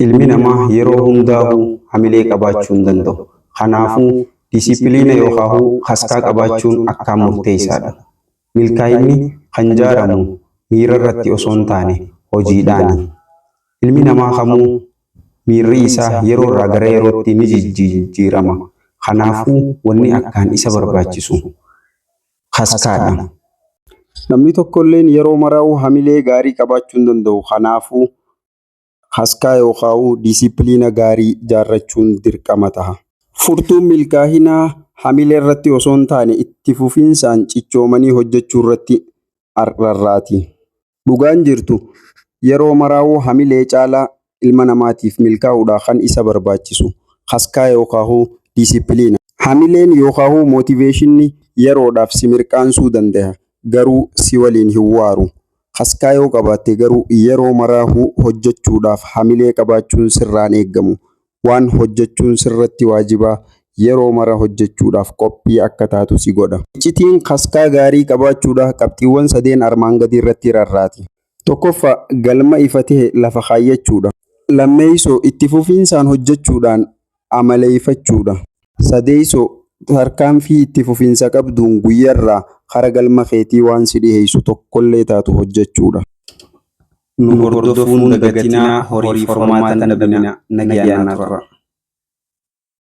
Ilmi namaa yeroo hundaahuu hamilee qabaachuu hin danda'u. Kanaafuu disiipiliina yookaahuu kaskaa qabaachuun akkaan murteessaadha. Milkaa'inni kan jaaramu miirarratti osoo hin taane hojiidhaani. Ilmi namaa kamuu miirri isaa yeroorraa gara yerootti ni jijjiirama. Kanaafuu wanni akkaan isa barbaachisu kaskaadha. Namni tokkolleen yeroo maraa'uu hamilee gaarii qabaachuu hin danda'u. Kanaafuu kaskaa yookaahuu disiipiliina gaarii jaarrachuun dirqama taha. Furtuun milkaahinaa hamilee irratti osoo hin taane itti fufinsaan cichoomanii hojjechuu irratti rarraati. Dhugaan jirtu yeroo maraa'uu hamilee caalaa ilma namaatiif milkaa'uudhaa kan isa barbaachisu kaskaa yookaahuu disiipiliina. Hamileen yookaahuu mootiveeshinni yeroodhaaf si mirqaansuu danda'a garuu si waliin hin waaru. Kaskaa yoo qabaatte garuu yeroo maraahuu hojjechuudhaaf hamilee qabaachuun sirraan eeggamu. Waan hojjechuun sirratti waajibaa yeroo mara hojjechuudhaaf qophii akka taatu si godha. Iccitiin kaskaa gaarii qabaachuudhaa qabxiiwwan sadeen armaan gadii irratti rarraati. Tokkoffaa, galma ifa ta'e lafa kaayyachuudha. Lammeessoo, itti fufinsaan hojjechuudhaan amaleeffachuudha. Sadeessoo, tarkaanfii itti fufinsa qabduun guyyarraa kara galma keetii waan si dhiheessu tokkollee taatu hojjechuudha. Nu hordofuun dagatinaa, horiif hormaata hin dhabinaa. Nagayaan naa turaa.